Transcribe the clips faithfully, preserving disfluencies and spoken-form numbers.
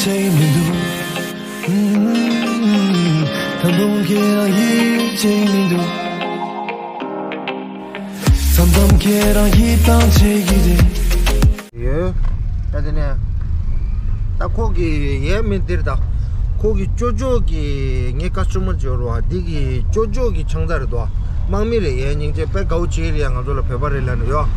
ཆེས་མི་འདུག་ད་དུང་ཁྱེད་རང་ཡིད་ཆེས་མི་འདུག་མཚམས་མཚམས་ཁྱེད་རང་ཡིད་ཐང་ཆད་ཀྱི་རེད། ཡོད། ད་དེ་ནས་ད་ཁོ་གི་ཡས་མི་འདིར་ད་ཁོ་གི་ཅོ་ཅོ་གི་ངའི་ཀ་སི་ཊོ་མར་ཅིག་ཡོད་རེད་བ། འདི་གི་ཅོ་ཅོ་གི་ཆང་ས་རེད་དོ། དམག་མི་རེད། ཡས་སྙིང་རྗེ་དཔེ་དགའ་བོ་བྱེད་རེད་ཡ། ང་ཚོ་ལ་བོད་པ་རེད་ལབ་ནས་ཡོད།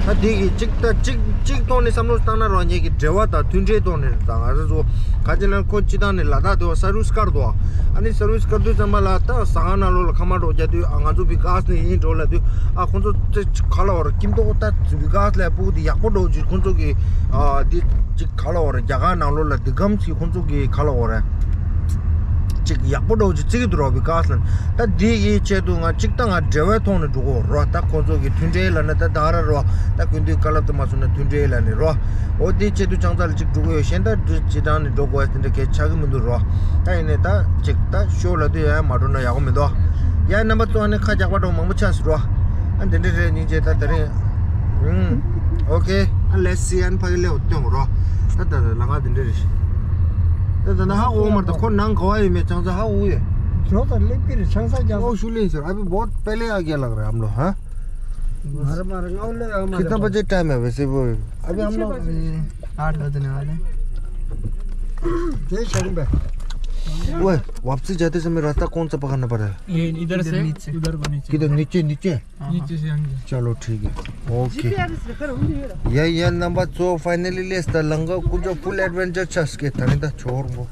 ད་འདི་གི་གཅིག་ད་གཅིག་གཅིག་ཐོག་ནས་བསམ་བློ་བཏང་ན་རོགས་ངེད་ཀྱི་འབྲེལ་བ་དང་མཐུན་འབྲེལ་ཐོག་ནས་རེད། ད་ང་ཚོ་ག་ཅི་ལབ་ན་ཁོ་སྤྱི་བཏང་ནས་ལ་དྭགས་དེ་བ་སར་བིས་བཀར་དོ། ཨ་ནི་སར་བིས་བཀར་དུས་ཙམ་པ་ལ་ད་ཟ་ཁང་ནང་ལོགས་ལ་ཁ་མ་འགྲོ་རྒྱག་དུས། ཨ་ང་ཚོ་བི་ཀཱས་ནས་ཡིན་འགྲོ་ལབ་དུས། ཨ་ཁོ་ཚོ་ཙེ་ག་ལ་བར་ཀིམ་ཏོག་ད་བི་ཀཱས་ལ་ཕྲུ་གུ་དེ་ཡག་པོ་འགྲོ་ཅིག་ཁོ་ཚོ་གི་ཨ་དེ་ཅིག་ག་ལ་བར་རྒྱ་གར་ནང་ལོགས་ལ་དེ་གམ་ཅིག་ཁོ་ཚོ་གི་ག་ལ་བར་ཅིག་ཡག་པོ་འགྲོ་ཅིག་བརྩི་གི་འདུག་རོ། བི་ཀཱས་ལ་ད་དེ་གི་ཆེད་དུ་ང་ཅིག་ད་ང་འབྲེལ་བའི་ཐོག་ནས་འགྲོ་གོ་རོ། ད་ཁོ་ཚོ་གི་མཐུན་འབྲེལ་ལ་ན་ད་ད་ར་རོ། ད་ཀུན་འདུས་བཀའ་སློབ་དུ་མ་སོང་ན་མཐུན་འབྲེལ་ལ་ནི་རོ། འོ་དེ་ཆེད་དུ་ཆང་ས་ལ་ཅིག་འགྲོ་གི་ཡོད། གཞན་ད་འདི་ཅི་དྲང་ནས་འགྲོ་དགོས་དེ་འདྲ་གལ་ཆགས་ཀྱི་མི་འདུག་རོ། ད་ཡིན་ནའི་ད་ཅིག་ད་ཤོ་ལ་དུ་ཡང་མ་འགྲོ་ན་ཡག་པོ་མི་འདུག་ཡ་རྣམ་པ་ཚོ་ཨ་ནི་ཁ་རྒྱག་པ་འགྲོ་མང་པོ་ཆགས་སུ་རོ། ཨ་འདི་འདྲ་རེད་སྙིང་རྗེ། ད་དེ་རིང་ཨུམ། ཨོ་ཁེ། ཨ་ལེ་སི་ཨན་ཕ་གི་ལེའོ་སྟོན་རོ། ད་ད་ད་ལ་ང་འདི་འདྲ་རེད། ད་ད་ན་ཧ་འོ་མར་ད་ཁོ་ནང་ག་བ་ཡོད་མེད་ཆང་ས་ཧ་འུ་ཡོད། འགྲོ་ད་སླེབས་ཀྱི་རེད། ཆང་ས་རྒྱག་ཨོ་ཤུ་ལིན་ཟེར། ཨ་བི་བོད་པེ་ལེ་ཨ་གེ་ལག་རེད་ཨམ་ལོ་ཧ། མར་མར་ངའོ་ལེ་ཨ་མ། कितना बजे टाइम है वैसे वो? अभी हम लोग आठ बजने वाले हैं। जय शरण भाई। ओए, वापसी जाते समय रास्ता कौन सा पकड़ना पड़ा है? ये इधर से नीचे। उधर को नीचे। किधर नीचे, नीचे? नीचे से आएंगे। चलो ठीक है। ओके। या या number so finally less the लंगा कुछ फुल एडवेंचर चस के तने द छोर वो।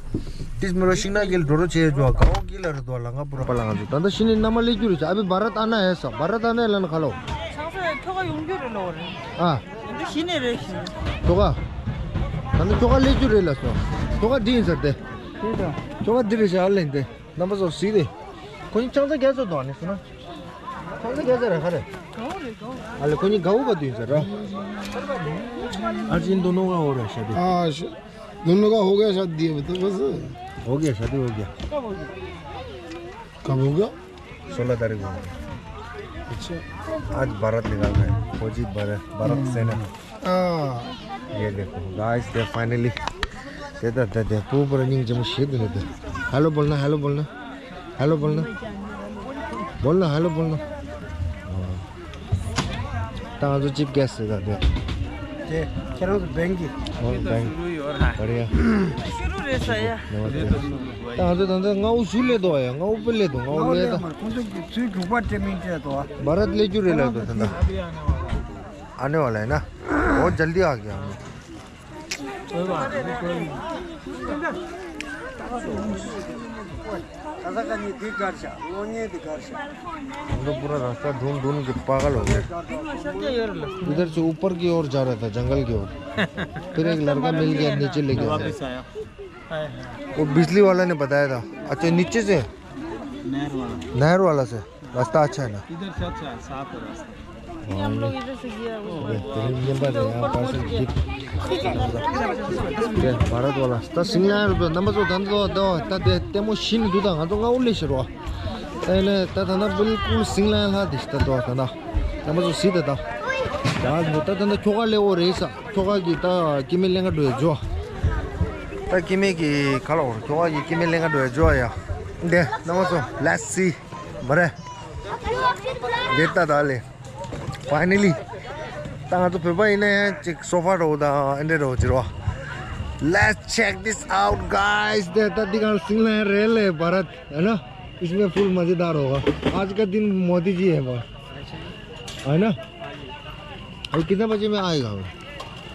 तिस मेरो सिंगना गेल डोरो छे जो गाओ गेल र दो लंगा पूरा पलंगा जो। तंदा सिनी नमा ले जुरे छ। अभी भारत आना है सब। भारत आने लन खालो। छासे ठोका ཡོང་རྒྱུ་རེད་ལོ་རེད། ཨ། འདི་ཤི་ནི་རེད་ཤི། ཁྱོ་ག་ད་ནི་ཁྱོ་ག་ལས་རྒྱུ་རེད་ལ་སོ། ཁྱོ་ག་འདི་ཡིན་ཟེར་ཏེ། ཁྱོ་ག་འདི་རེད་ཤག་ཨ་ལེན་ཏེ། རྣམ་པ་ཚོ་གཟིགས་ཏེ། ཁོ་གཉིས་ཆང་ས་རྒྱ་ཚོ་དང་ནི་སོ་ན། ཆང་ས་རྒྱ་ཚ་རེད་ཁ་རེད། ཨ་ལེ་ཁོ་གཉིས་དགའ་བོ་ག་དུས་ཟེར་ར། ཨར་ཇིན་དོ་ནོ་ག་འོ་རེད་ཤ་དེ། ཨ་ཤ། དོ་ནོ་ག་འོ་ག་ཤ་དེ་བ་དེ་བ་སི། འོ་ག་ཤ་དེ་འོ་ག། ག་འོ་ག། सोलह तारीख को। अच्छा। आज बारात निकालना है, फौजी बारात, बारात सेना। हाँ। ये देखो, गाइस, दे फाइनली। दे, दे, दे, दे, पूरा निंग जम शेद दे दे। हेलो बोलना, हेलो बोलना। हेलो बोलना। बोलना, हेलो बोलना। हाँ। तांजो चीफ गेस्ट है, दे। ཁྱེད་རང་ཚོ་བན་གི། ཨོ་བན། བ་རི་ཡ། ཤུ་རུ་རེད་ས་ཡ། ད་ང་ཚོ་ད་ལྟ་སྔ་བོ་ཞུ་ལས་དོ་ཡ། སྔ་བོ་དཔེ་ལས་དོ། སྔ་བོ་ལས་ད། ཁོང་ཚོ་ཚུར་རྒྱུག་པ་སྤྲད་མིན་སྤྲད་དོ། བ་ར་ལས་རྒྱུ་རེད་ལ་དོ་ད་ལྟ། आने वाला है ना? बहुत जल्दी आ गया हम लोग। ऐसा करनी थी घर से, वो नहीं थी घर से। हम तो पूरा रास्ता ढूंढ ढूंढ के पागल हो गए। इधर से ऊपर की ओर जा रहा था, जंगल की ओर। फिर एक लड़का मिल गया, नीचे ले गया। वापस आया। वो बिजली वाला ने बताया था। अच्छा, नीचे से? नहर वाला। नहर वाला से। रास्ता अच्छा है ना? इधर से अच्छा है, साफ है रास्ता। हम लोग इधर से गया वो। बेहतरीन नंबर है, यहाँ पास से दिख। भारत वाला। ད་སིང་ལན་རུ་ནམ་པ་ཚོ་ད་ད་ད་ད་དེ་ལྟད་མོ་ཤི་ནི་འདུག་ད་ང་ཚོ་སྔ་བོ་ལས་ཤི་རོ། ད་ཡིན་ན་ད་ད་ན་བིལ་ཀུལ་སིང་ལན་ལྷ་དེ་ཤི་ད་ད་ད་ད་ནམ་པ་ཚོ་སི་ད་ད། ད་ད་ད་ཁྱོ་ག་ལས་འོ་རེད་ས། ཁྱོ་ག་གི་ད་སྐྱེ་དམན་ལེན་ག་འགྲོ་ཡ་ཇོ། ད་སྐྱེ་དམན་གི་ཁ་ལོ་ཁྱོ་ག་གི་སྐྱེ་དམན་ལེན་ག་འགྲོ་ཡ་ཇོ་ཡ། འདི་ནམ་པ་ཚོ་let's see། མ་རེད། འདི་ལྟ་ད་ལེ། Finally། ད་ང་ཚོ་བོད་པ་ཡིན་ན་ཡང་ཅིག་སོ་ཕ་རོ་དང་ཨེ་འདྲ་རོ་ཅི་རོ། Let's check this out, guys. འདི་ད་འདི་གང་སིང་ལན་རེད་ལེ་བ་རད། है ना? इसमें फुल मज़ेदार होगा। आज का दिन मोदी जी है बस। है ना? अभी कितने बजे में आएगा वो?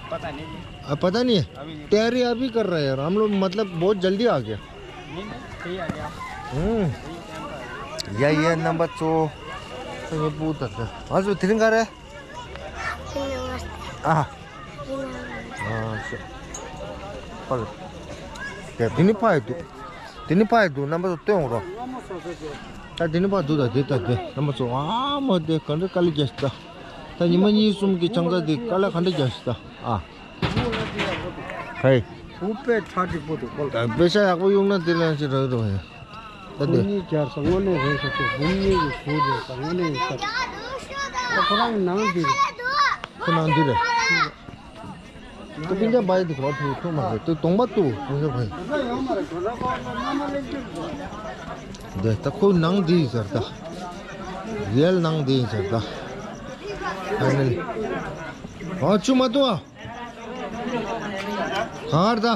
पता नहीं। आ, पता नहीं है? अभी नहीं। तैयारी अभी कर रहे हैं यार। हम लोग मतलब बहुत जल्दी आ गया। नहीं, नहीं, सही आ गया। हम्म। सही टाइम पर आ गया। या, या नंबर तो, तो ये पूत है। आज वो थिरिंग कर रहे? ཨ། ཨ། དེ་དེ་ནི་ཕ་ཡི་འདུག་དེ་ནི་ཕ་ཡི་འདུག་རྣམ་པ་ཚོ་སྟོན་རོགས། ད་དེ་ནི་ཕ་འདུག་ད་དེ་ད་དེ་རྣམ་པ་ཚོ་ཨ་མ་དེ་ག་འདྲ་དཀའ་ལས་རྒྱག་ཤི་ད། ད་ཉི་མ་གཉིས་གསུམ་གྱི་ཆང་ས་དེ་དཀའ་ལས་ག་འདྲ་རྒྱག་ཤི་ད་ཨ། ཧེ། ཨུ་པེ་ཁྲ་དྲི་པོ་དེ་ཁོ་ལ། ད་དཔེ་ཆ་ཡག་པོ་གཡུག་ན་དེ་ལ་ཞིག་རག་རོགས་ཡ། ད་དེ། འབུམ་གཉིས་སྦྱར་ས་དངོས་གནས་རེད་ཤག་དེ་འབུམ་གཉིས་ཀྱི་ཟུར་རེད་ས་དངོས་གནས་ཡིན་ཤག་ད་ཁོ་རང་གི་ནང་འདི་རེད། ཁོ་ནང་འདི་རེད། ད་སྤུན་ཀྱག་བ་ཡི་དེ་གོ་བ་ཕུལ་ཐུབ་མ་རེད་དེ་གདོང་པ་ཏུ་སྤུན་ཀྱག་བ་ཡི། འདི་ད་ཁོ་ནང་འདི་ཡིན་ཟེར་ད། རེལ་ནང་འདི་ཡིན་ཟེར་ད། ཨ་ནི། ཨ་ཆུ་མ་ཏུ་ཨ། གང་ཧར་ད།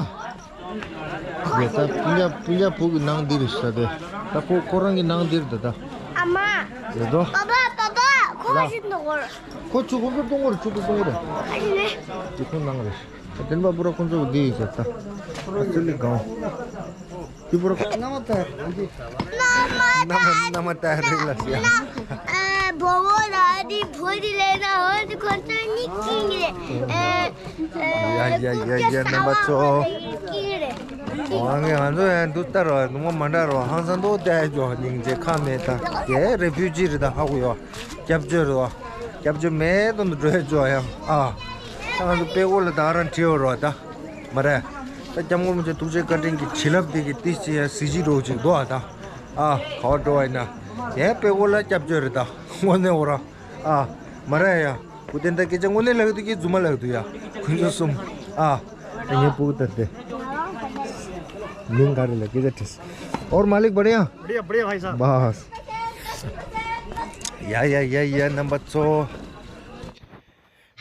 ཡ་ད་སྤུན་ཀྱག་སྤུན་ཀྱག་བུ་གི་ནང་འདི་རེད་ཤག་དེ། ད་ཁོ་ཁོ་རང་གི་ནང་འདི་རེད་ད་ད། ཨ་མ། ཡ་དོ། པ་པ་པ་པ་ཁོ་ལ། ཞིག་འདུག་གོ། ཁོ་ཆུ་ཁོ་ཚོ་གཏོང་གོ་རེད། ཆུ་ཁོ་གཏོང་གོ་རེད། ཨ་ནི་ནི། དེ་ཁོ་ནང་རེད། ད་དེན་པ་པུ་ར་ཁོ་ཚོ་འདི་ཡིན་ཟེར་ད། ཨ་ཙི་ལི་གང་། དེ་པུ་ར་ཁོ། ནམ་ཏ་ར་འདི། ནམ་ནམ་ཏ་རི་ལ་ཤི་ཡ། ཨ་བོ་བོ་ལ་འདི་བོ་འདི་ལས་ན་འོ་འདི་ཁོ་ཚོ་ནི་ཀིང་རེད། ཨ། ཡ་ཡ་ཡ་ཡ་རྣམ་པ་ཚོ། ཨང་ང་ཚོ་ཡང་འདུག་ལྟ་རོགས་ནུ་མ་མ་འདྲ་རོགས་ཧང་སང་འདུག་ལྟ་ཡ་ཇོ་སྙིང་རྗེ་ཁ་མེད་ད་དེ་རེ་ཕུལ་ཅི་རེད་ད་ཧ་གོ་ཡོ། སྐྱབས་བཅོལ་རེད་བ། སྐྱབས་བཅོལ་མེད་དོན་དུ་འགྲོ་ཡ་ཇོ་ཡང་ཨ། ད་ང་ཚོ་དཔེ་སྐོར་ལ་ད་རང་བྲིས་ཡོད་རོགས་ད་མ་རེད། ད་སྐྱབས་མགོན་རིན་པོ་ཆེ་ཐུགས་རྗེ་བཀའ་དྲིན་གྱི་བྱིན་རླབས་དེ་གི་ཏི་ཅི་ཡ་གཟི་བརྗིད་རོགས་ཅིག་འདུག་ཨ་ད་ཨ་ག་བ་འགྲོ་བ་ཡིན་ན་དེ་དཔེ་སྐོར་ལ་སྐྱབས་བཅོལ་རེད་ད་དངོས་གནས་འོ་ར་ཨ་མ་རེད་ཡ། བུ་དེ་འདྲ་སྐད་ཆ་དངོས་གནས་ལབ་ཀྱི་འདུག་གི་རྫུན་མ་ལབ་ཀྱི་འདུག་ཡ། ཁོ་ཚོ་གསུམ། ཨ། ངའི་སྤུ་གུ་ལྟ་སྟེ། མིང་ག་རེ་ལབ་སྐད་ཆ་དྲིས། और मालिक बढ़िया? बढ़िया, बढ़िया भाई साहब। बस। ཡ་ཡ་ཡ་ཡ་རྣམ་པ་ཚོ།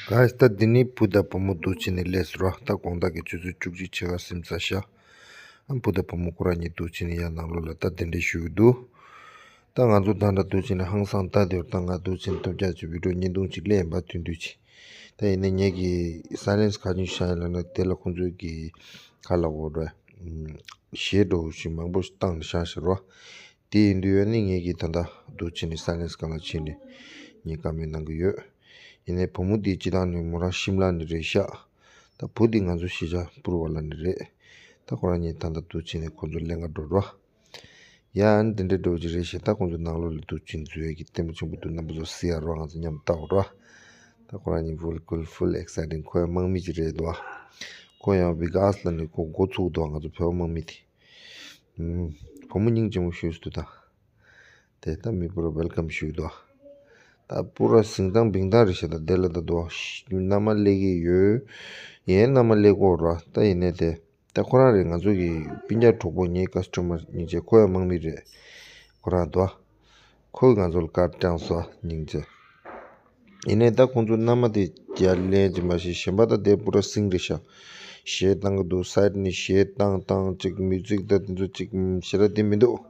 ག་ད་འདི་ནི་བུ་དང་བུ་མོ་འདུག་ཕྱིན་ནས་སླེབས་སོང་ར། ད་དགོང་དག་གི་ཆུ་ཚོད་བཅུ་གཅིག་ཕྱེད་ཀ་ཟིན་ཚར་ཤག་ཨ་བུ་དང་བུ་མོ་ཁོ་རང་གཉིས་འདུག་ཕྱིན་ནས་ཡར་ནང་ལོགས་ལ་ད་གདན་འདྲེན་ཞུ་གི་འདུག་ད་ང་ཚོ་ད་ལྟ་འདུག་ཕྱིན་ནས་ཧང་སང་ལྟ་དེར་ད་ང་འདུག་ཕྱིན་ཐོབ་རྒྱག་ཅིག་བི་ཌིའོ་བརྙན་ཐུང་ཅིག་ལེན་པ་མཐུན་འདུག་ཅིག་ད་ཡིན་ནའི་ངེད་ཀྱི་སའི་ལེན་སི་ག་ཅུང་བཞག་ཡིན་ལབ་ན་དེ་ལ་ཁོང་ཚོའི་གི་ག་ལ་འོ་ར་གཞས་འགྲོ་ཞིག་མང་པོ་ཞིག་བཏང་ནས་བཞག་ཤག་ར། དེ་ཡིན་དུས་ཡོད་ནི་ངེད་ཀྱི་ད་ལྟ་འདུག་ཕྱིན་ནས་སའི་ལེན་སི་སྒང་ལ་ཕྱིན་ནས་ངས་བཀའ་མོལ་གནང་གི་ཡོད། ཡིན་ནའི་བུ་མོ་འདི་སྤྱི་བཏང་ནས་མོ་རང་ཤིམ་ལ་ནས་རེད་ཤག་ད་བུ་འདི་ང་ཚོ་གཞིས་ཆགས་པུར་བ་ལ་ནས་རེད། ད་ཁོ་རང་གཉིས་ད་ལྟ་འདུག་ཕྱིན་ནས་ཁོ་ཚོ་ལེན་ག་འགྲོ་ར། ཡ་ཨ་ནི་དེ་འདྲའི་འགྲོ་གི་རེད་ཤག་ད་ཁོང་ཚོ་ནང་ལོགས་ལ་འདུག་ཕྱིན་འཛུལ་ཡས་ཀྱི་ལྟད་མོ་ཆེན་པོ་འདུག་རྣམ་པ་ཚོ་གཟིགས་ཡ་རོགས། ང་ཚོ་མཉམ་དུ་ལྟ་འོ་ར། ད་ཁོ་རང་གཉིས་ཕུལ་ཁུལ་ཕུལ་ཨེག་སའི་ཊིང་། ཁོ་ཡང་དམག་མི་ཅིག་རེད་འདུག་ཁོ་ཡང་བི་གྷ་སི་ལ་ནི་ཁོ་འགོ་ཚུགས་འདུག་ང་ཚོ་བོད་པ་དམག་མི་དེ། ཨུམ། བུ་མོ་སྙིང་རྗེ་མོ་ཞེ་པོ་ཅིག་འདུག་ད། དེ་ད་མི་པུ་ར་ཝེལ་ཀམ་ཞུས་འདུག་ད་པུ་ར་ཟིང་དང་བིང་དང་རེད་ཤག་ད་དེ་ལ་ད་འདུག་མནའ་མ་སླེབས་ཀྱི་ཡོད། ཡིན་མནའ་མ་སླེབས་ཀྱི་ཡོད་ར། ད་ཡིན་ནའི་དེ། ད་ཁོ་རང་རེད། ང་ཚོ་གི་སྤུན་ཀྱག་གྲོགས་པོ་ངའི་ཀ་སི་ཊ་མར་སྙིང་རྗེ་ཁོ་ཡང་དམག་མི་རེད། ཁོ་རང་འདུག་ཁོས་ང་ཚོ་ལ་ཀར་བཏང་སོང་སྙིང་རྗེ། ཡིན་ནའི་ད་ཁོང་ཚོ་མནའ་མ་དེ་རྒྱ་ལེན་གྱི་མ་གཞི་གཞན་པ་ད་དེ་པུ་ར་སིང་རེད་ཤག་གཞས་བཏང་གི་འདུག་སའི་ཌི་ནས་གཞས་བཏང་བཏང་ཅིག་མིའུ་ཛིག་ད་དེ་ཚོ་ཅིག་ཞེ་དྲག་དེ་མི་འདུག་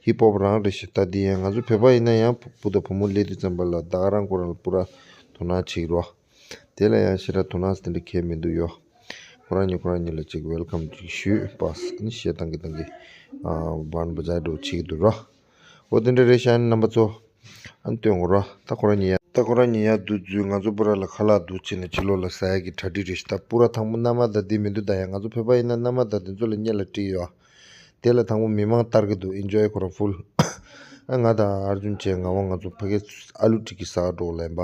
ཧིབ་ཧོབ་རང་རེད་ཤག་ད་དེ་ཡང་ང་ཚོ་བོད་པ་ཡིན་ན་ཡང་བུ་དང་བུ་མོ་སླེབས་དུས་ཙམ་པ་ལ་ད་ག་རང་ཁོ་རང་ལ་པུ་ར་དོ་སྣང་བྱེད་ཀྱི་རོགས། དེ་ལ་ཡང་ཞེ་དྲག་དོ་སྣང་དེ་འདྲ་གང་ཡང་མི་འདུག་ཡོ། ཁོ་རང་གཉིས་ཁོ་རང་གཉིས་ལ་ཅིག་ཝེལ་ཀམ་ཅིག་ཞུས་པ་ནི་གཞས་བཏང་གི་བཏང་གི་ཨ་བཱན་བ་ཇ་འགྲོ་བྱེད་ཀྱི་འདུག་ར། འོ་དེ་འདྲ་རེད་ཤག་རྣམ་པ་ཚོ། ཨ་ནི་སྟོན་གོ་ར། ད་ཁོ་རང་གཉིས་ཡ་ད་ཁོ་རང་གཉིས་ཡ་འདུག་འཛུལ་ང་ཚོ་པུ་ར་ལ་ཁ་ལག་འདུག་བྱས་ནས་ཕྱི་ལོགས་ལ་ཟ་ཡ་གི་གྲ་སྒྲིག་རེད་ཤག་ད་པུ་ར་དང་པོ་མནའ་མ་ད་འདི་མི་འདུག་ད་ཡ་ང་ཚོ་བོད་པ་ཡིན་ན་མནའ་མ་ད་དེ་ཚོ་ལ་སྔོན་ལ་སྤྲད་ཡོད་ཨ། དེ་ལ་དང་པོ་མི་མང་བསྟར་གི་འདུག་ཨེན་ཇོའི་ཁོ་རང་ཕུལ། ཨ་ང་དང་ཨར་ཇུན་བྱས་ང་བ་ང་ཚོ་ཕ་གི་ཨ་ལུ་ཊི་ཀི་ཟ་ག་འགྲོ་ལབ་ཡིན་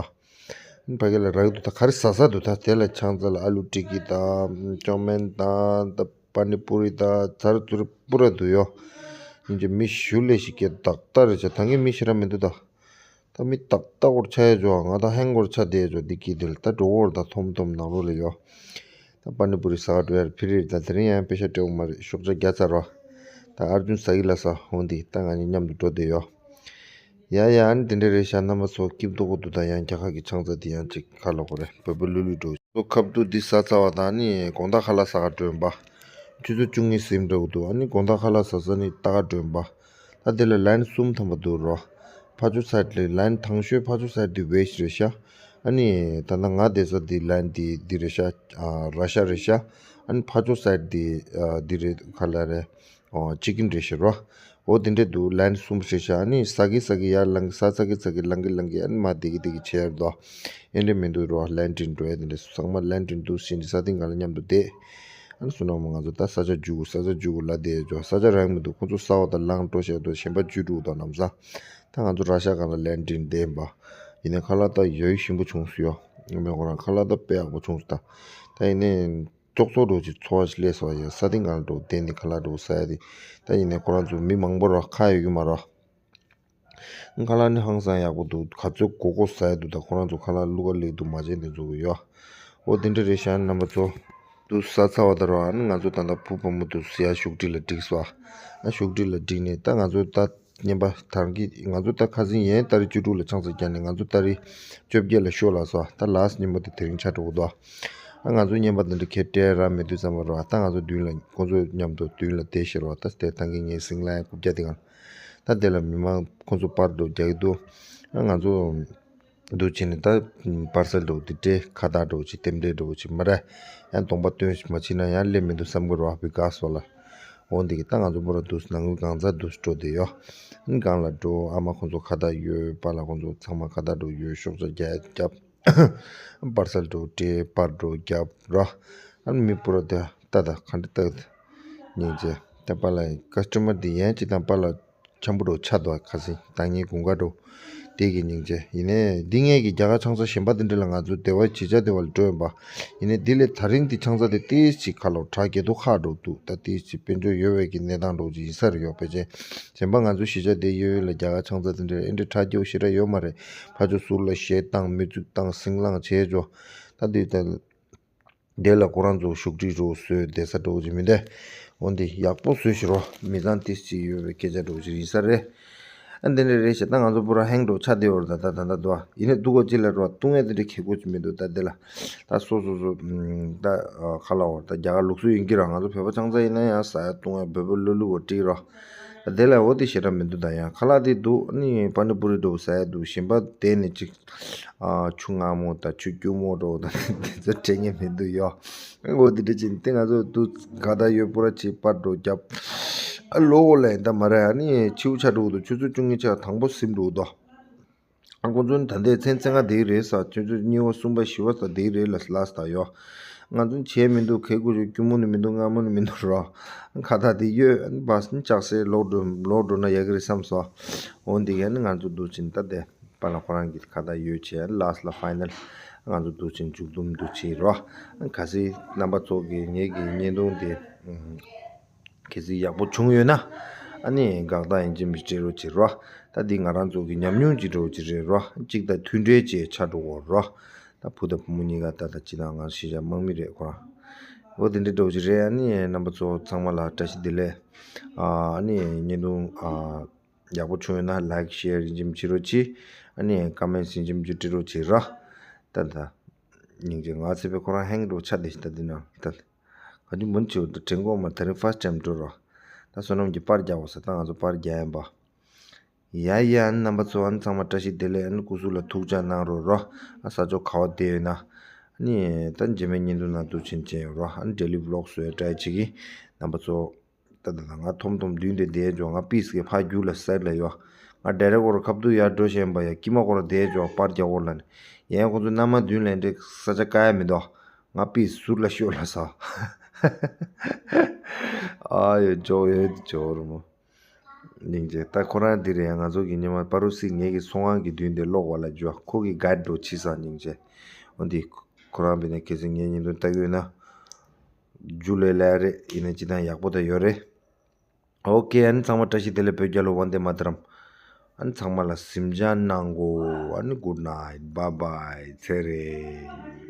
པ། ཕ་གི་ལ་རག་འདུག་ད་ག་རེ་ཟ་ཟ་འདུག་ད་དེ་ལ་ཆང་ས་ལ་ཨ་ལུ་ཊི་ཀི་དང་ཅོ་མན་དང་ད་པ་ནི་པུ་རི་དང་ཚར་ཚུར་པུ་ར་འདུག་ཡོ། ཡིན་གྱི་མི་ཞུ་ལས་ཤིག་སྐད་ཏག་ཏག་རེད་ཤག་ད་ངའི་མི་ཞེ་དྲག་མི་འདུག་ད། ད་མི་ཏག་ཏག་འོར་ཆ་ཡ་འཇོ་ང་ད་ཧེང་འོར་ཆ་བསྡད་འཇོ་འདི་སྐྱིད་དེ་ལ་ད་འགྲོ་འོར་ད་ཐོམ་ཐོམ་ནང་ལོགས་ལ་ཡོ། ད་པ་ནི་པུ་རི་ཟ་ག་འགྲོ་ཡར་ཕི་རི་རེད། ད་དེ་རིང་ཡང་པེ་ཤ་སྤྲད་འོང་མ་རེད། ཤོག་ཆ་བརྒྱ་ཚར་རོ། ད་ཨར་ཇུན་ཟ་གི་ལ་ས་འོང་འདི་ད་ང་གཉིས་མཉམ་དུ་འགྲོ་བསྡད་ཡོ། ཡ་ཡ་ཨ་ནི་དེ་འདྲ་རེད་ཤག་རྣམ་པ་ཚོ་སྐྱིད་མདོག་པོ་འདུག་ད་ཡང་རྒྱ་གར་གྱི་ཆང་ས་འདི་ཡང་ཅིག་ཁ་ལོ་གོ་རེད། བོད་པ་ལུས་ལུས་འགྲོ། ཚོ་ཁབ་ཏུ་འདི་ཟ་ཚར་བ་དང་ནི་དགོང་དག་ཁ་ལག་ཟ་ག་འགྲོ་ཡིན་པ། ཆུ་ཚོད་བཅུ་གཉིས་ཟིན་འགྲོ་གི་འདུག་ཨ་ནི་དགོང་དག་ཁ་ལག་ཟ་ས་ནི་ལྟ་ག་འགྲོ་ཡིན་པ། ད་དེ་ལ་ལའིན་གསུམ་ཐམ་པ་འདུག་རོ། ཕར་ཕྱོགས་སའི་ཌི་ལ་ལའིན་དང་ཤོས་ཕར་ཕྱོགས་སའི་ཌི་འདི་ཝེ་སི་ཊི་རེད་ཤག་ཨ་ནི་ད་ལྟ་ང་བསྡད་ས་འདི་ལའིན་འདི་འདི་རེད་ཤག་ཨ་ར་ཤ་རེད་ཤག་ཨ་ནི་ཕར་ཕྱོགས་སའི་ཌི་འདི་ཨ་འདི་རེད་ག་ལ་རེད། ཨོ་ཅི་ཀིན་རེད་ཤག་རོ། འོ་དེ་འདྲས་འདུག་ལའིན་གསུམ་རེད་ཤག་ཨ་ནི་ཟ་གི་ཟ་གི་ཡར་ལངས་གི་ཟ་ཟ་གི་ཟ་གི་ལངས་གི་ལངས་གི་ཨ་ནི་མར་བསྡད་གི་བསྡད་གི་བྱས་ཡོད་དོ། ཨེ་འདྲས་མི་འདུག་རོ། ལན་ཀྲིན་འགྲོ་ཡ་དེ་འདྲས་ཚང་མ་ལན་ཀྲིན་འདུག་ཟིན་ཏེ་ས་སྟེང་ག་ལ་མཉམ་དུ་བསྡད། ཨ་ནི་བསོད་ནམས་ང་ཚོ་ད་ས་ཆ་རྒྱུག་གོ་ས་ཆ་རྒྱུག་གོ་ལ་བསྡད་ཡོད་ཅོ། ས་ཆ་རག་མི་འདུག་ཁོ་ཚོ་ཟ་བ་དང་ལངས་འགྲོ་བྱས་དོ་གཞན་པ་རྒྱུག་འགྲོ་དོ་ནམ་ས། ད་ང་ཚོ་ར་ཤ་གང་ལ་ལན་ཀྲིན་བསྡད་ཡིན་པ། ཡིན་ནའི་ཁ་ལག་ད་ཡོད་ཞིམ་པོ་བྱུང་སོང་ཡོ། ངས་མེད་ཁོ་རང་ཁ་ལག་ད་དཔེ་ཡག་པོ་བྱུང་སོང་ད། ད་ཡིན་ནའི། ཙོག་ཙོག་འདྲ་བོ་ཅིག་ཚོར་བ་ཞིག་སླེབས་སོང་ཡ། ས་སྟེང་སྒང་ལ་འདྲ་བོ་བསྡད་ནས་ཁ་ལག་འདྲ་བོ་ཟ་ཡ་དེ། ད་ཡིན་ནའི་ཁོ་རང་ཚོ་མི་མང་པོ་ར་ཁག་ཡོད་ཀྱི་མ་ར། ཁ་ལག་ནི་ཧང་སང་ཡག་པོ་འདུག་ག་ཚོད་དགོས་དགོས་ཟ་ཡ་འདུག་ད་ཁོ་རང་ཚོ་ཁ་ལག་བླུག་ག་སླེབས་འདུག་མ་བྱན་དེ་ཚོ་གི་ཡོ། འོ་དེ་འདྲ་རེད་ཤག་རྣམ་པ་ཚོ། འདུག་ཟ་ཚར་བ་ད་ར་ཨ་ནི་ང་ཚོ་ད་ལྟ་བུ་བུ་མོ་འདུག་ཟེར་ཡ་བཞུགས་ཁྲི་ལ་བསྒྲིགས་སོ། ཨ་བཞུགས་ཁྲི་ལ་བསྒྲིགས་ནས་ད་ང་ཚོ་ད་བརྙན་པ་དར་གི་ང་ཚོ་ད་ཁ་སང་ཡན་ཏ་རིག་བཅུ་དྲུག་ལ་ཆང་ས་བརྒྱབ་ནས་ང་ཚོ་ཏ་རིག་བཅོ་བརྒྱད་ལ་ཤོ་ལ་སོ། ད་ལཱ་སི་ཊི་བརྙན་པ་དེ་དེ་རིང་ཆགས་འགྲོ་གི་འདུག་ཨ་ང་ཚོ་བརྙན་པ་དེ་འདྲ་ཁྱེད་སྤྲད་ར་མེད་དུས་ཙམ་པ་རོ། ད་ང་ཚོ་མདུན་ལ་ཁོང་ཚོ་མཉམ་དུ་མདུན་ལ་བསྡད་ཤེར་རོ། ད་དེ་ཐང་གི་ངའི་སིང་ལ་རྐུབ་བཀྱག་དེ་གང་། ད་དེ་ལ་མི་མང་ཁོང་ཚོ་པར་འགྲོ་རྒྱག་གི་འདུག་ཨ་ང་ཚོ་འདུག་བྱས་ནས་ད་པར་སལ་འགྲོ་དེ་སྤྲད་ཁ་བཏགས་འགྲོ་ཅིག་རྟེན་འབྲེལ་འགྲོ་ཅིག་མ་རེད། ཡང་གདོང་པ་སྟོན་མ་ཕྱིན་ན་ཡང་སླེབས་མི་འདུག་བསམ་གི་རོ། ཨ་བི་ག་སོ་ལ། འོ་འདི་གི་ད་ང་ཚོ་པོ་ར་འདུག་ནང་ཁུལ་གང་ཚ་འདུག་འགྲོ་བསྡད་ཡོད། སྒང་ལ་འགྲོ་ཨ་མ་ཁོང་ཚོ་ཁ་བཏགས་ཡོད། པཱ་ལགས་ཁོང་ཚོ་ཚང་མ་ཁ་བཏགས་འགྲོ་ཡོད། ཤོག་བྱ་རྒྱག་རྒྱབ། པར་སལ་འགྲོ་སྤྲད་པར་འགྲོ་རྒྱབ་ར། ཨ་མི་པོ་ར་དེ་ལྟ་ད་ག་འདྲ་ལྟ་གི་སྙིང་རྗེ། ད་པཱ་ལགས་ཀ་སི་ཊ་མར་དེ་ཡན་གཅིག་དང་པཱ་ལགས་འཆམ་པོ་འགྲོ་ཆ་དོ་ཁ་སིང་ད་ངའི་དགུན་ཁ་འགྲོ་དེ་གི་སྙིང་རྗེ། ཡིན་ནའི་འདི་ངས་ཀྱི་རྒྱ་གར་ཆང་ས་གཞན་པ་དེ་འདྲ་ལ་ང་ཚོ་དེ་བ་བྱེད་བྱ་དེ་བ་ལ་འགྲོ་ཡིན་པ། ཡིན་ནའི་འདི་ལས་ད་རིང་འདི་ཆང་ས་དེ་ཏིས་ཅིག་ཁ་ལོ་གྲགས་རྒྱས་དོ་ཁག་འགྲོ་འདུག་ད་ཏིས་ཅིག་དཔལ་འབྱོར་ཡོད་བས་ཀྱི་གནས་སྟངས་འགྲོ་ཅིག་ཡིན་ས་རེད་ཡོད་པས་ཅན། གཞན་པ་ང་ཚོ་གཞིས་ཆགས་དེ་ཡོད་ཡོད་ལ་རྒྱ་གར་ཆང་ས་དེ་འདྲ་ཨེ་འདྲ་གྲགས་རྒྱས་ཞེ་དྲག་ཡོད་མ་རེད། ཕ་ཆོ་ཟུར་ལ་གཞས་བཏང་མི་ཚུགས་བཏང་སིང་ལང་བྱས་འཇོ། ད་འདི་ད། དེ་ལ་ཁོ་རང་ཚོ་བཞུགས་ཁྲི་རོ་བཟོས་བསྡད་ས་འགྲོ་གི་མི་འདུག་འོན་ཏེ་ཡག་པོ་བཟོས་ཤི་རོ། མི་ཚང་ཏིས་ཅི་ཡོད་པའི་སྐད་ཆ་འགྲོ་གི་ཡིན་ས་རེད། ཨ་འདི་འདྲ་རེད་ཤག་ད་ང་ཚོ་པུ་ར་ཧེང་འགྲོ་ཆ་དེ་བར་ད་ད་ད་ད་དོ། ཡིན་ནའི་སྡུག་གོ་ཅི་ལ་རོ་བཏུང་ཡ་དེ་འདྲ་ཁེ་གོ་ཅི་མི་འདུག་ད་དེ་ལ་ད་སོ་སོ་སོ་ད་ཁ་ལ་བར་ད་རྒྱ་གར་ལུགས་སྲོལ་ཡིན་གྱི་ར། ང་ཚོ་བོད་པ་ཆང་ས་ཡིན་ན་ཡང་ཟ་ཡ་བཏུང་ཡ་བོད་པ་ལོ་ལུགས་བ་ཀྲིག་རོ། དེ་ལ་འོ་དེ་ཞེ་དྲག་མི་འདུག་ད་ཡང་ཁ་ལག་དེ་འདུག་ནི་པ་ནི་པུ་རི་འགྲོ་ཟ་ཡ་འདུག་གཞན་པ་དེ་ནི་ཅིག་ཨ་ཆུ་མངར་མོ་དང་ཆུ་སྐྱུར་མོ་འགྲོ་དང་དེ་ཚོ་དྲན་ངེས་མི་འདུག་ཡོ། འོ་དེ་འདྲ་ཅིག་དེ་ང་ཚོ་འདུག་ག་ད་ཡོད་པོ་ར་ཅིག་པར་འགྲོ་རྒྱབ། ཨ་ལོ་འོ་ལ་ཡིན་ད་མ་རེད། ཨ་ནི་ཆིའུ་ཆ་འགྲོ་འདུག་ཆུ་ཚོད་བཅུ་གཉིས་ཆ་དང་པོ་ཟིན་འགྲོ་འདུག་ཨ་ཁོང་ཚོ་ནི་ད་ལྟའི་མཚན་མཚན་ང་དེ་རེད་ས། ཆུ་ཚོད་གཉིས་པ་གསུམ་པ་བཞི་པ་ས་དེ་རེད་ལ་ལ་ས་ད་ཡོ། ང་ཚོ་བྱས་མི་འདུག་ཁེ་ཁུ་ཆུ་སྐྱུར་མོ་ནི་མི་འདུག་མངར་མོ་ནི་མི་འདུག་རོ། ཁ་ད་དེ་ཡོད་བ་སི་ནི་ལྕགས་སེ་ལོག་འགྲོ་ལོག་འགྲོ་ན་ཡག་གི་རེད་བསམ་སོ། འོ་འདི་ག་ནི་ང་ཚོ་འདུག་ཅིང་ད་དེ་པ་ལ་ཁོ་རང་གི་ཁ་ད་ཡོད་བྱས་ལ་ས་ལ་ཕའི་ནལ་ང་ཚོ་འདུག་ཅིང་མཇུག་སྡོམ་འདུག་བྱས་རོ། ག་སི་རྣམ་པ་ཚོ་གི་ངེད་ཀྱི་བརྙན་ཐུང་དེ། གལ་སྲིད་ཡག་པོ་བྱུང་ཡོད་ན། ཨ་ནི་དགག་རྟགས་ཡིན་གཅིག་མིན་གཅིག་སྤྲད་རོགས་བྱེད་རོགས། ད་འདི་ང་རང་ཚོ་གི་ཉམས་མྱོང་གཅིག་འདྲ་བོ་ཅིག་རེད་རོགས། གཅིག་དང་མཐུན་འབྲེལ་བཅས་ཆགས་འགྲོ་གོ་རོགས། ད་བུ་དང་བུ་མོ་གཉིས་ཀ་ད་ད་ཅི་ན་ང་ཤི་བྱ་དམག་མི་རེད་ཁོ་རང་། འོ་དེ་འདྲ་འདྲ་བོ་ཅིག་རེད། ཨ་ནི་རྣམ་པ་ཚོ་ཚང་མ་ལ་བཀྲ་ཤིས་བདེ་ལེགས། ཨ་ནི་བརྙན་ཐུང་ཨ་ཡག་པོ་བྱུང་ཡོད་ན་ལའིཀ་ཤེར་ཡིན་གཅིག་མིན་གཅིག་རོགས་བྱེད། ཨ་ནི་ཀ་མེན་ཊི་ཡིན་གཅིག་མིན་གཅིག་སྤྲད་རོགས་བྱེད་རོགས། ད་ད་སྙིང་རྗེ་ང་ཚེ་བའི་ཁོ་རང་ཧེང་འགྲོ་ཆ་དེ་ཞིག་ད་འདི་ན་ད། ག་ཅི་མུན་ཆེ་བ་དུ་དྲན་གོ་མ་ད་རིང་ཕར་སི་ཊའིམ་འགྲོ་རོགས། ད་བསོད་ནམས་ཀྱི་པར་རྒྱག་འོ་ས་ད་ང་ཚོ་པར་རྒྱག་ཡིན་པ། ཡ་ཡ་རྣམ་པ་ཚོ་ཨ་ནི་ཚང་མ་བཀྲ་ཤིས་བདེ་ལེགས། ཨ་ནི་སྐུ་གཟུགས་ལ་ཐུགས་ཅག་གནང་རོགས་རོ། ཨ་ས་ཕྱོགས་ག་བ་བསྡད་ཡོད་ན། ཨ་ནི་ད་རྗེས་མའི་བརྙན་ཐུང་ནང་དུ་ཕྱིན་ཆེན་ཡོད་རོ། ཨ་ནི་ཌེ་ལི་བི་ལོག་བཟོ་ཡ་ཊ་རའི་བྱེད་ཀྱི་རྣམ་པ་ཚོ། ད་ད་ད་ང་ཐོམ་ཐོམ་མདུན་དེ་བསྡད་འཇོག་ང་པིས་ཀྱི་ཕ་རྒྱུག་ལ་སེར་ལ་ཡོ། ང་ཌའི་རེག་འོར་ཁབ་ཏུ་ཡར་འགྲོ་བཞིན་པ་ཡ་ཀྱི་མ་སྐོར་བསྡད་འཇོག་པར་རྒྱག་འོར་ལ་ནི། ཡན་ཁོ་ཚོ་མནའ་མ་མདུན་ལ་འདྲེ་ས་ཆ་དཀའ་ཡ་མི་འདུག་ང་པིས་ཟུར་ལ་ཤོར་ལ་ས། ཨ་ཡོ་འཇོག་ཡོད་འཇོག་རུ་མོ། སྙིང་རྗེ། ད་ཁོ་རང་འདི་རེད། ང་ཚོ་གི་ཉི་མ་པ་རུ་སི་ངེད་ཀྱི་ཚོང་ཁང་གི་མདུན་དེ་ལོག་བ་ལ་འཇོག་ཁོ་གི་གཱའིཌ་འགྲོ་ཕྱི་ས་སྙིང་རྗེ། འོ་འདི་ཁོ་རང་བས་ན་གལ་སྲིད་ངའི་བརྙན་ཐུང་ལྟ་གི་ཡོད་ན། ཇུ་ལེ་ལེ་རེད། ཡིན་ན་ཅི་དང་ཡག་པོ་ད་ཡོད་རེད། ཨོ་ཀེ། ཨ་ནི་ཚང་མ་བཀྲ་ཤིས་བདེ་ལེགས། བོད་རྒྱལ་ལོ། ཝན་དེ་མ་ཏ་རམ། ཨ་ནི་ཚང་མ་ལ་གཟིམ་འཇག་གནང་གོ། ཨ་ནི་གུཌ་ནའིཊ། བཱའི་བཱའི། ཚེ་རིང་།